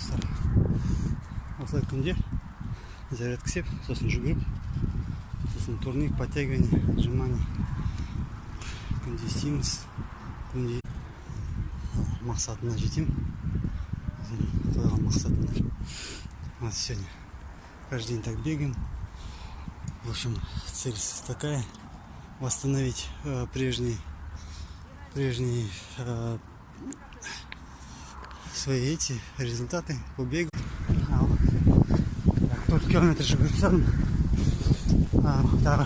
Достар, осылай күнде зарядка істеп, сосын жүгіріп, сосын турник, подтягивание, отжимание күнде істейміз. Күнде мақсатына жетемін, өзімнің қойған мақсатына. Вот сегодня каждый день так бегаем. В общем, цель такая: восстановить прежние свои эти результаты по бегу. Ал, так, 4 километр жүгіріп тастадым. Тағы